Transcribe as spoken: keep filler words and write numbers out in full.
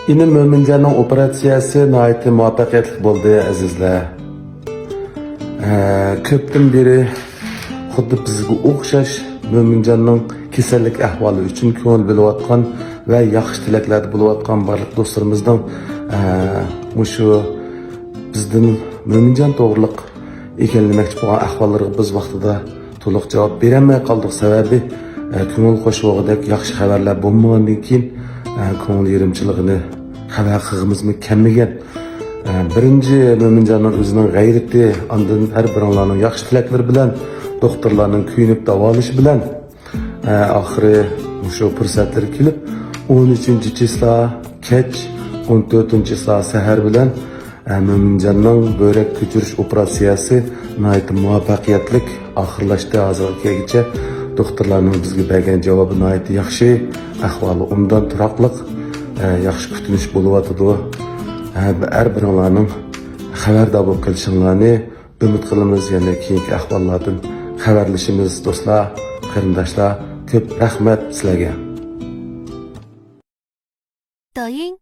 ئىنىم مۆمىنجاننىڭ ئوپېراتسىيەسى ناھايىتى مۇۋەپپەقىيەتلىك بولدى، ئەزىزلەر. ئە، كۆپتىن بېرى خۇددى بىزگە ئوخشاش مۆمىنجاننىڭ كېسەللىك ئەھۋالى ئۈچۈن كۆڭۈل بۆلۈۋاتقان ۋە ياخشى تىلەكلەردە بولۇۋاتقان بارلىق دوستلىرىمىزنىڭ، ئە، مۇشۇ بىزدىن مۆمىنجان توغرىلىق ئىگىلىمەكچى بولغان ئەھۋاللىرىغا بىز ۋاقتىدا تولۇق جاۋاب بېرەلمەي قالدۇق. سەۋەبى، ئە، كۆڭۈل قوشىدىغۇدەك ياخشى خەۋەرلەر بولمىغاندىن كېيىن، ئە، كۆڭۈل يېرىمچىلىقىنى خەۋەر قىلغىمىزمۇ كەلمىگەن. ئە، بىرىنچى، مۆمىنجاننىڭ ئۆزىنىڭ غەيرىتى، ئاندىن ھەر بىرىڭلارنىڭ ياخشى تىلەكلىرى بىلەن، دوختۇرلارنىڭ كۆيۈنۈپ داۋالىشى بىلەن، ئە، ئاخىرى مۇشۇ پۇرسەتلىرى كېلىپ، ئون ئۈچىنچى چىسلا كەچ، ئون تۆتىنچى چىسلا سەھەر بىلەن، ئە، مۆمىنجاننىڭ بۆرەك كۆچۈرۈش ئوپېراتسىيەسى ناھايىتى مۇۋەپپەقىيەتلىك ئاخىرلاشتى. ھازىرغا كەلگۈچە دوختۇرلارنىڭ بىزگە بەرگەن جاۋابى ناھايىتى ياخشى، ئەھۋالى ئوبدان تۇراقلىق، ئە، ياخشى كۈتۈنۈش بولۇۋاتىدۇ. ھە، ھەر بىرىڭلارنىڭ خەۋەردار بولۇپ قېلىشىڭلارنى ئۈمىد قىلىمىز. يەنە كېيىنكى ئەھۋاللاردىن خەۋەرلىشىمىز، دوستلار، قېرىنداشلار. كۆپ رەھمەت سىلەرگە. 抖音、